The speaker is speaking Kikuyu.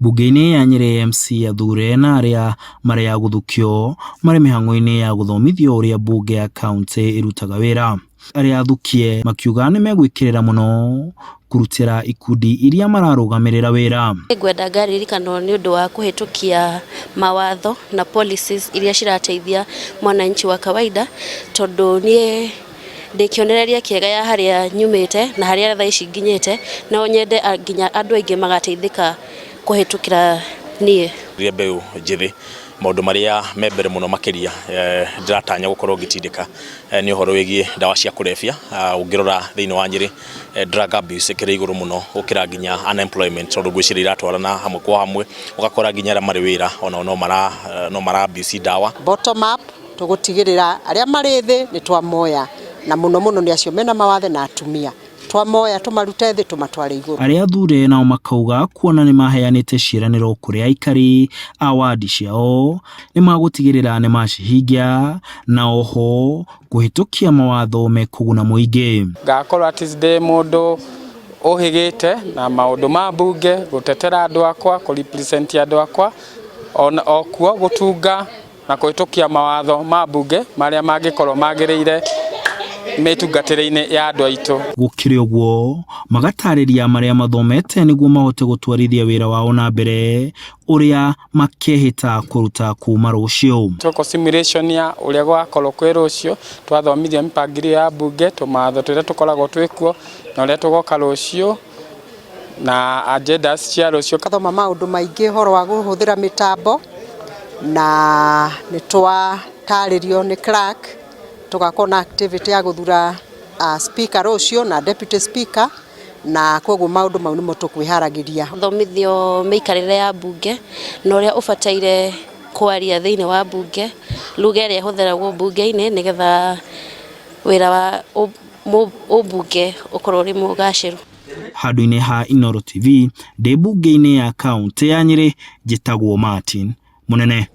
Mbunge-inĩ ya Nyĩrĩ MC athure na arĩa marĩ a gũthukio marĩ mĩhang'o-inĩ ya gũthomithio ũrĩa mbunge ya kauntĩ ĩrutaga wĩra. Arĩa athukie makiuga nĩmegwĩkĩrĩra mũno kũrutĩra ikundi iria mararũgamĩrĩra wĩra. Ngwenda ngaririkanwo nĩ ũndũ wa kũhĩtũkia mawatho na policies iria cirateithia mwananchi wa kawaida, tondũ niĩ ndĩ kĩonereria kĩega ya harĩa nyumĩte na harĩa thaa ici nginyĩte. No nyende nginya andũ aingĩ magateithĩka kũhĩtũkĩra niĩ. Rĩrĩa mbeũ njĩthĩ maũndũ marĩa me mbere mũno makĩria ndĩratanya gũkorwo ngĩtindĩka nĩ ũhoro wĩgiĩ ndawa cia kũrebia. Ũngĩrora thĩinĩ wa Nyĩrĩ, drug abuse ĩkĩrĩ igũrũ mũno gũkĩra nginya unemployment, tondũ ngwĩciria iratwarana hamwe kwa hamwe, ũgakora nginya arĩa marĩ wĩra onao no mara abuse ndawa. Bottom up, tũgũtigĩrĩra arĩa marĩ thĩ nĩ twamoya, na mũno mũno nĩ acio mena mawathe na atumia. Twamoya, tũmarute thĩ, tũmatware igũrũ. Arĩa athure nao makauga kuona nĩ maheanĩte ciĩranĩro kũrĩ aikari a wandi ciao, nĩ magũtigĩrĩra nĩ macihingia na oho kũhĩtũkia mawatho mekũguna mũingĩ. Ngakorwo atĩ ndĩ mũndũ ũhĩgĩte na maũndũ ma mbunge, gũtetera andũ akwa, kũ represent andũ akwa, ona okuo gũtunga na kũhĩtũkia mawatho ma mbunge marĩa mangĩkorwo magĩrĩire mĩtungatĩre-inĩ ya andũ aitũ. Gũkĩrĩ ũguo, magatarĩria marĩa mathomete nĩguo mahote gũtwarithia wĩra wao na mbere ũrĩa makehĩta kũruta kuma rũciũ. Twekwo simulation ya ũrĩa gũgakorwo kwĩ rũciũ, twathomithio mĩbangilio ya mbunge, tũmawatho tũrĩa tũkoragwo twĩkuo na ũrĩa tũgoka rũciũ na agendas cia rũciũ. Twathoma maũndũ maingĩ ũhoro wa kũhũthĩra mĩtambo, na nĩ twatarĩrio nĩ clerk tũgakorwo na activity ya gũthura speaker rũciũ na deputy speaker, na koguo maũndũ mau nĩmo tũkwĩharagĩria. Thomithio mĩikarĩre ya mbunge na ũrĩa ũbataire kwaria thĩinĩ wa mbunge, lugha ĩrĩa ĩhũthĩragwo mbunge-inĩ, nĩgetha wĩra wa ũmbunge ũkorwo ũrĩ mũgacĩru. Handũ-inĩ ha Inooro TV, ndĩ mbunge-inĩ ya kauntĩ ya Nyĩrĩ, njĩtagwo Martin Mũnene.